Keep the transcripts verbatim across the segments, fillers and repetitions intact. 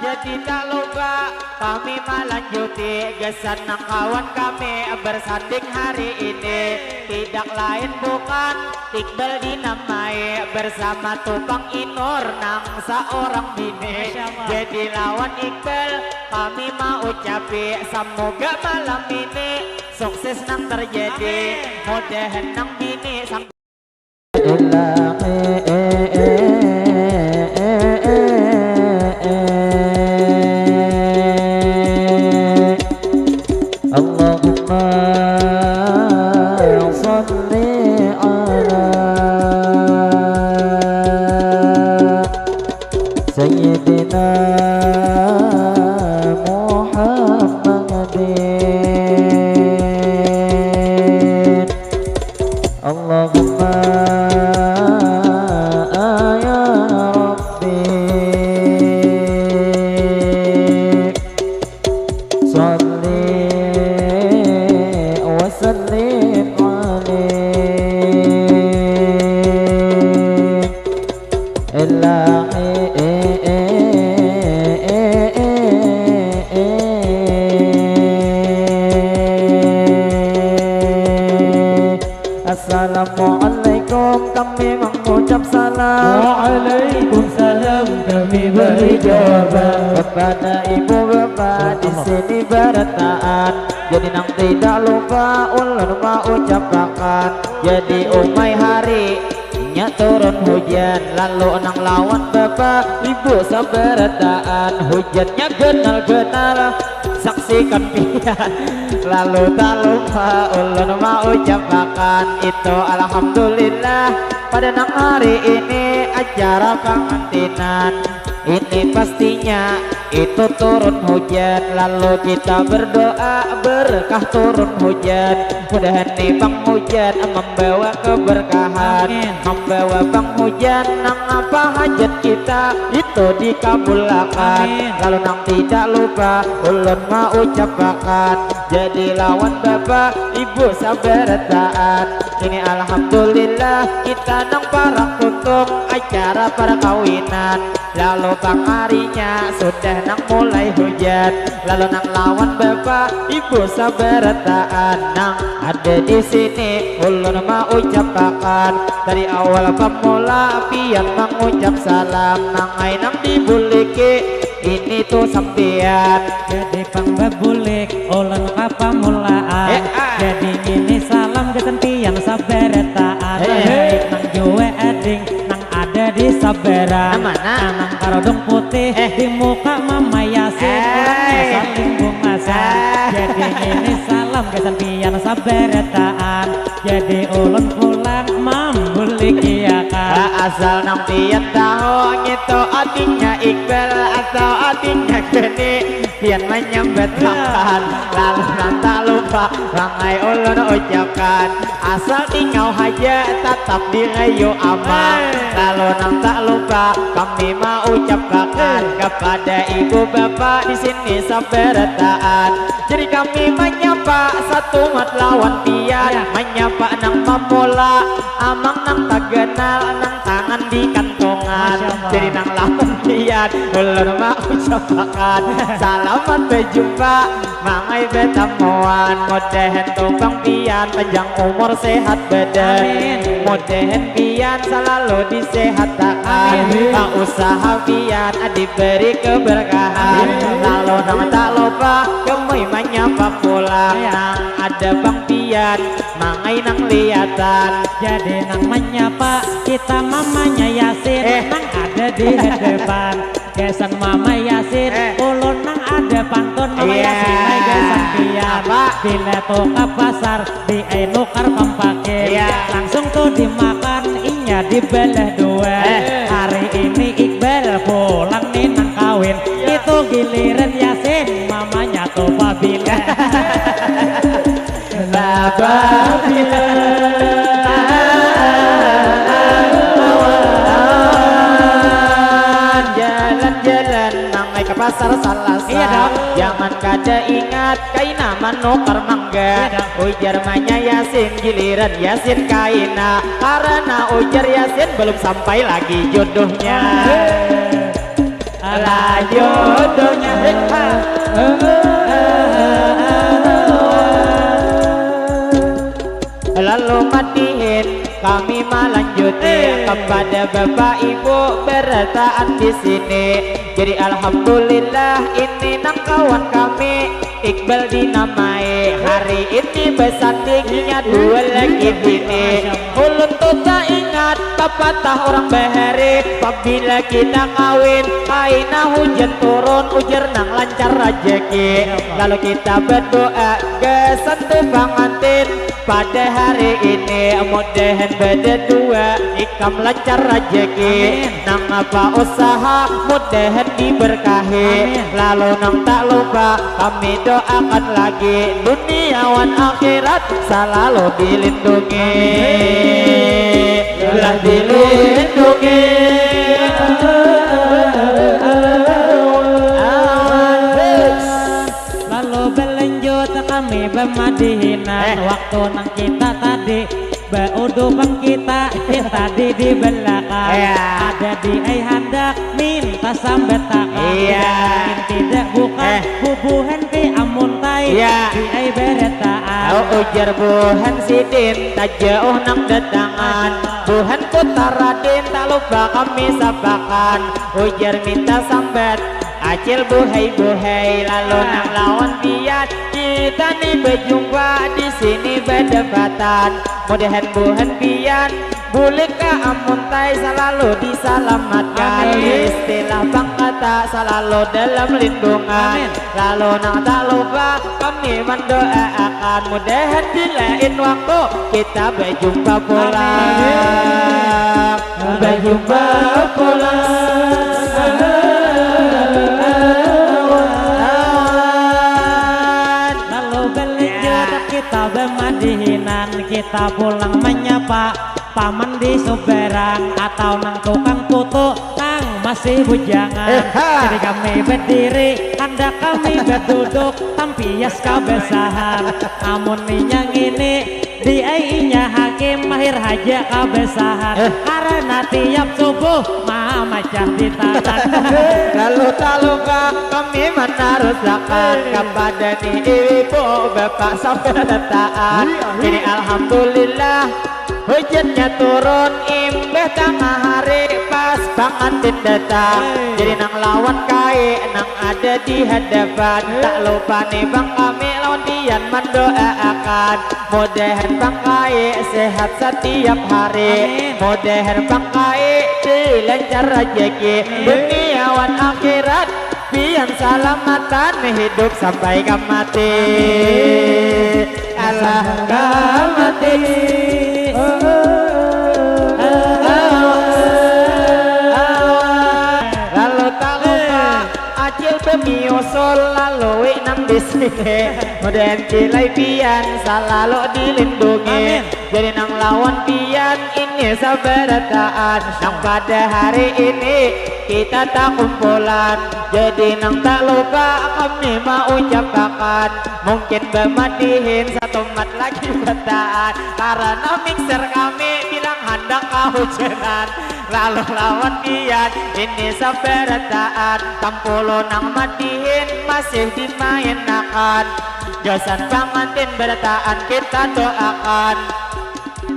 Jadi tak lupa kami melanjuti gasan nang kawan kami bersanding hari ini. Tidak lain bukan Iqbal dinamai bersama Tupang Inur nang seorang bini. Jadi lawan Iqbal kami mau ucapi semoga malam ini sukses nang terjadi. Mudahan nang bini sang Allahumma salli ala Sayyidina Muhammadin. Allahumma ya Rabbi salli wa sallim alaihi. Ilahi. Assalamualaikum, kami mengucap salam. Waalaikumsalam, kami beri jawaban. Kepada ibu bapa di sini berataan. Jadi nang tidak lupa ulun mau ucapakan. Jadi umai hari nya turun hujan, lalu nang lawan bapa ibu sabarataan, hujannya ganal-ganal, saksikan pian. Lalu tak lupa ulun mau ucapakan itu alhamdulillah pada nang hari ini acara pangantinan. Ini pastinya itu turun hujan, lalu kita berdoa berkah turun hujan. Mudahan nih panghujan membawa keberkahan, Amin. Membawa panghujan nang apa hajat kita itu dikabulakan. Amin. Lalu nang tidak lupa ulun mau ucapakan, jadi lawan bapak ibu sabarataan. Ini alhamdulillah kita nang parak tuntung acara perkawinan. Lalu pangarinya sudah nang mulai hujan. Lalu nang lawan bapa ibu sabarataan nang ada di sini ulun mau ucapakan dari awal pemula pian mengucap salam nang ai nang dibuliki ini tuh sampian. Jadi pang babulik ulun kapamulaan. Eh, ah. Jadi ini salam gasan pian sabarataan. Eh. Baik nang jua ading nang ada di sabara. Nang mana? Nang karodong putih eh. Di muka Mama Yasin. Eh. Urangnya saling bungasan. Eh. Jadi ini salam gasan pian sabarataan. Jadi ulun pulang mambulikiakan. Asal nang pian tahu ngitu adingnya Iqbal atau adingnya Geni. Pian manyambat papan lalu nang tak lupa mangai ulun ucapkan asal tingau haja tatap dirayu aman lalu nang tak lupa kami maucapakan kepada ibu bapa di sini sabarataan jadi kami manyapa satumat lawan pian manyapa nang mamula amang nang taganal nang tangan di kantongan jadi nang lawan pian ulun maucapakan salamat bajumpa mangai batamuan mudahan tumpang pian panjang umur sehat badan mudahan pian salalu disehatakan usaha pian diberi keberkahan lalu nang tak lupa kemui manyapa pulang nang ada pang pian mangai nang liatan jadi nang manyapa kita mamanya Yasin eh. Nang ada di hadapan Gasan Mama Yasin, eh. Ulun nang ada pantun Mama yeah. Yasin ai gasan pian. Bila tu ka pasar di ai nukar pampakin, yeah. Langsung tu dimakan inya dibelah dua. Eh. Hari ini Iqbal pulang ni nang kawin, yeah. Itu giliran Yasin mamanya tu pabila. Labah bila lawan jalan-jalan nang naik ke pasar salasa iya dong. Jangan kada ingat kaina manukar mangga iya ujar manya Yasin giliran Yasin kaina karena ujar Yasin belum sampai lagi jodohnya. Lah jodohnya. Lalu madihin kami malanjuti kepada bapak ibu berataan di sini. Jadi alhamdulillah ini nang kawan kami Iqbal dinamai. Hari ini besandingnya dua lagi bini. Ulun tu tak ingat pepatah orang bahari, pabila kita kawin kaina hujan turun ujar nang lancar rajaki. Lalu kita berdoa gasan tu pangantin pada hari ini mudahan berdua ikam lancar rajaki. Nang apa usaha mudahan diberkahi. Lalu nang tak lupa kami doakan lagi dunia wan akhirat selalu dilindungi. Lah dilindungi. Lalu berlanjut kami bemadihinan eh. Waktu nang kita tadi beudu bang kita kita di di belakang ya. Ada di ai handak minta sambat takang iya. Tidak mungkin tidak bukan eh. Bubuhan pi amun tai iya. Di ai beretaan oh, ujar buhan sidin tak jauh nang datangan buhan kota Radin tak lupa kami sapakan ujar minta sambat Acil buhai-buhai lalu nang lawan pian kita ni bejumpa di sini bedepatan mudahan buhan pian bulik ka amuntai selalu diselamatkan Amin. Istilah pangkata selalu dalam lindungan Amin. Lalu nang tak lupa kami mendoaakan mudahan di lain waktu kita bejumpa pulang Amin. Bejumpa pulang kita bemadihinan kita pulang menyapa paman di suberang atau nang tukang putu nang masih bujangan. Jadi kami berdiri, hendak kami berduduk, tampias kabesahan. Amun inya ngini, di ai inya hakim, mahir haja kabesahan. Karena tiap subuh mamacah di tangan. Lalu tak lupa kami menarusakan kepada ni ibu bapak sabarataan. Jadi alhamdulillah hujannya turun imbah tangah hari pas pangantin datang. Jadi nang lawan kai nang ada di hadapan tak lupa ni bang kami lawan pian mendoaakan mudahan bang kai sehat setiap hari. Mudahan bang kai dilancar rajaki dunia wan akhirat. Pian salamatan hidup sampai ka mati. Alah ka mati. Lalu tak lupa acil bemiusul lalui nang di sini. Mudahan cilai pian salalu dilindungi. Amin. Jadi nang lawan pian ini sabarataan nang pada hari ini kita takumpulan. Jadi nang tak lupa kami maucapakan mungkin bamadihin satumat lagi bataan karena mixer kami bilang handak kahujanan. Lalu lawan pian ini sabarataan tampulu nang madihin masih dimainakan. Gasan pangantin barataan kita doakan.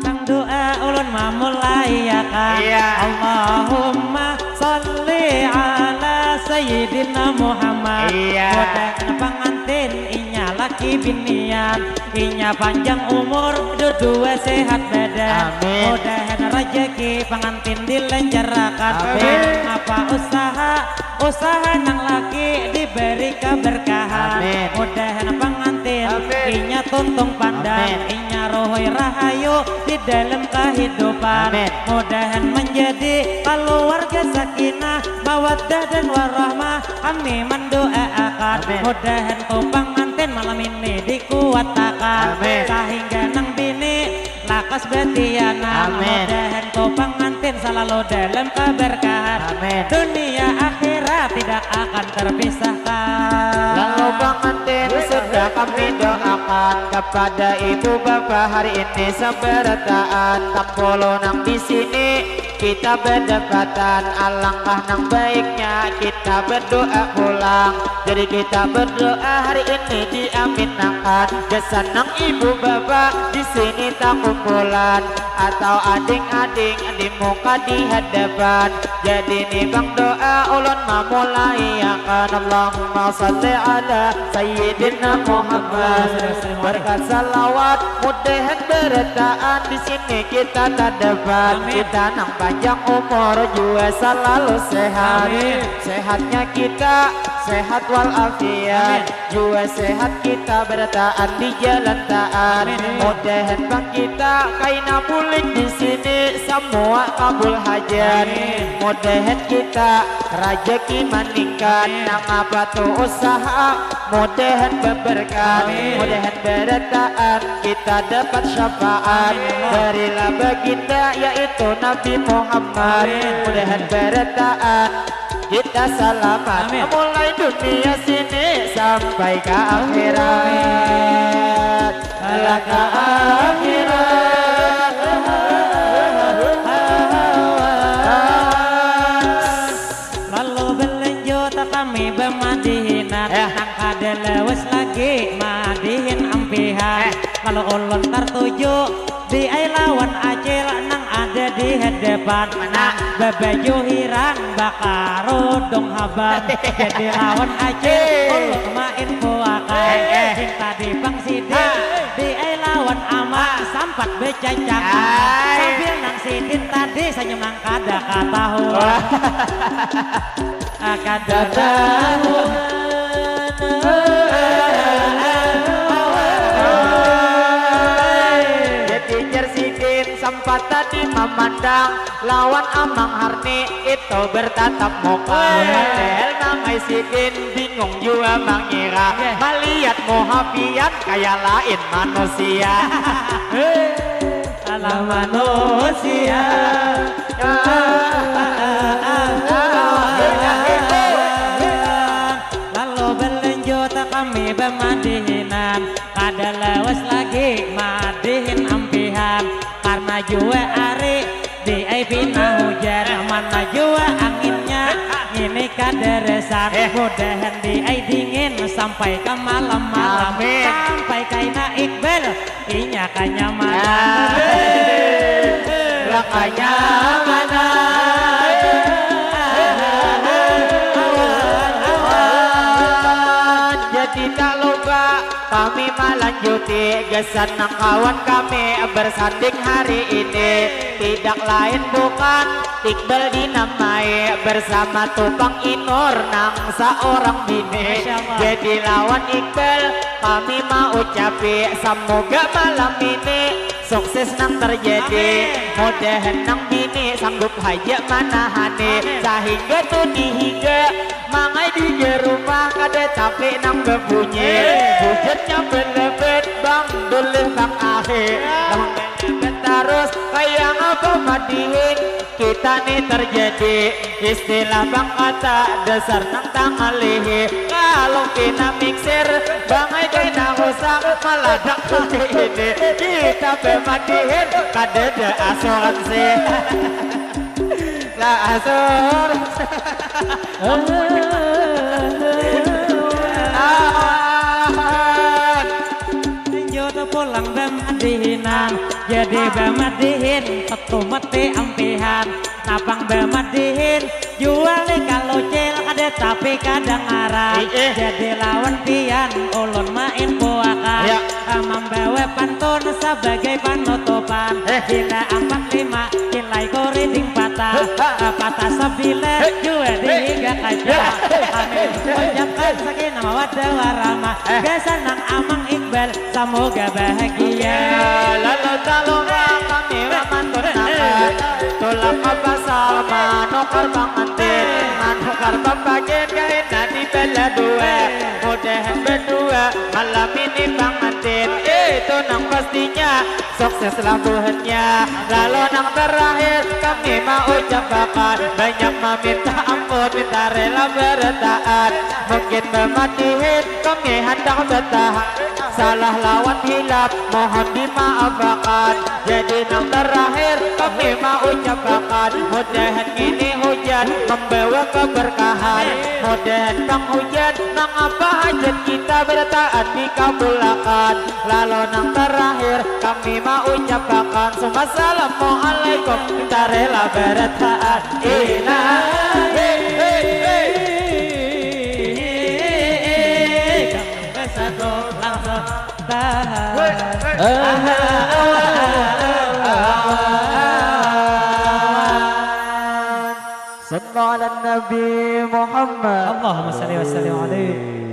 Nang doa ulun mamulaiakan. Iya. Allahumma sholli ala sayyidina Muhammad. Iya. Mudahan pangantin inya laki binian, inya panjang umur, dudua sehat badan. Amin. Mudahan rajaki pangantin dilanjarakan. Amin. Apa usaha usaha nang laki diberi keberkahan. Amin. Mudahan pangantin Amin. Inya tuntung pandang, Amin. Inya rohoi rahayu di dalam kehidupan. Amin. Mudahan menjadi keluarga sakinah, mawaddah dan warahmah. Kami mendoaakan Amin. Mudahan tu pangantin malam ini dikuatakan Amin. Sehingga nang bini lakas batianan Amin. Mudahan tu pangantin selalu dalam keberkahan Amin. Dunia akhirat tidak akan terpisahkan. Lalu pangantin sudah kami doakan kepada ibu bapa hari ini seberataan tampulu nang di sini. Kita badapatan, alangkah nang baiknya kita berdoa pulang. Jadi kita berdoa hari ini diaminakan, gasan nang ibu bapa di sini takumpulan, atau ading-ading di muka di hadapan. Jadi ni bang doa ulun mamulaiakan, Allahumma salli ala Sayyidina Muhammad. Berkat salawat mudahan berataan di sini kita tadapat. Amin. Kita nang panjang umur jua salalu sehat. Amin. Sehatnya kita sehat walafiat. Amin. Jua sehat kita berataan di jalan taat. Amin. Mudahan bang kita kaina bulik di sini samua kabul hajat. Amin. Mudahan kita rajaki maningkat. Amin. Nang apa tu usaha mudahan babarkat. Amin. Mudahan barataan kita dapat syafaat. Amin, ya Allah. Darilah baginda yaitu Nabi Muhammad. Amin. Mudahan barataan kita salamat. Amin. Mulai dunia sini sampai ke akhirat. Amin. Lah ke akhirat. Lalu belanjut kami bemadihinan. Eh. Nang kada lawas lagi madihin ampihan. Eh. Lalu ulun tertuju di ai lawan acil nang ada di hadapan. Mana? Nang babaju hirang bakarudung habang. Jadi lawan acil, eh, ulun main puakan. Eh, eh. Cinta di pang sidin, eh, di ai lawan ama, ah, sampat becacakan. Ai. Sambil nang sidin tadi senyum nang kada katahuan. Wah. Kada tahu. Jadi jar sidin sampat tadi mamandang lawan Amang Harni itu bertatap muka. Padahal nang ai sidin bingung jua mangira. Malihat muha pian kaya lain manusia. Alah manusia. Lalu belanjut kami bemadihinan, kada lawas lagi madihin ampihan, karena jua ari di ai pina hujan, mana jua anginnya ini kada resan. Eh. Mudahan di ai dingin sampai ke malam-malam. Amin. Sampai kaina Iqbal inya kanyamanan. Ai. Lah kanyamanan. Jadi tak lupa kami malanjuti gasan nang kawan kami bersanding hari ini. Tidak lain bukan Iqbal dinamai bersama Tupang Inur nang seorang bini. Masya Allah. Jadi lawan Iqbal kami mau ucapi semoga malam ini sukses nang terjadi. Amin. Mudahan nang bini sanggup haja manahani. Amin. Sahingga tu dihiga mangai di rumah kada tapi nang babunyi. Eh. Bujurnya belebet bang dulih bang ahi. Ya. Nang belebet tarus kaya ngapa madihin. Kita ni terjadi istilah bang kata dasar nang tangalihi. Kalau pina miksir bangai kaina rusak maladak lagi ini. Kita bemadihin kadada asuransi. Lah asuransi. Aman. Lanjut pulang bemadihinan, jadi bemadihin tetu meti ampihan. Napang bemadihin jual ni kalucil ada tapi kadangaran. Ih, ih. Jadi lawan pian ulun main puakan. Ya. Mambawa pantun sebagai panutupan. Eh. Bila ampat lima kilai koriding patah. Heh, ha. Patah sebilah. Heh. Jua di higa kaca. Ya. Amin. Ucapkan sakinah mawaddah warahmah. Eh. Gasan nang Amang Iqbal. Semoga bahagia. Lalu talunga kami mamantun naka. Tulak ka pasar manukar pangantin. Manukar papakin kaina dibala dua. Mudahan badua malam ini pangantin. Itu nang pastinya sukses lah buhannya. Lalu nang terakhir kami mau ucapakan banyak meminta ampun, minta rela bertaat. Mungkin bemadihin kami handak bertahan. Salah lawan hilap mohon dimaafakan. Jadi nang terakhir kami mau ucapakan, mudahan ini hujan membawa keberkahan. Mudahan pang hujan nang apa hajat kita bertaat dikabulakan. Lalu nang terakhir kami mau ucapakan, sumassalamualaikum, kita rela bertaat. Ina. Hei, hei, hei. Kami bersatu langsung tahan. Sallu ala Nabi Muhammad. Allahumma salli wa sallim alaihi.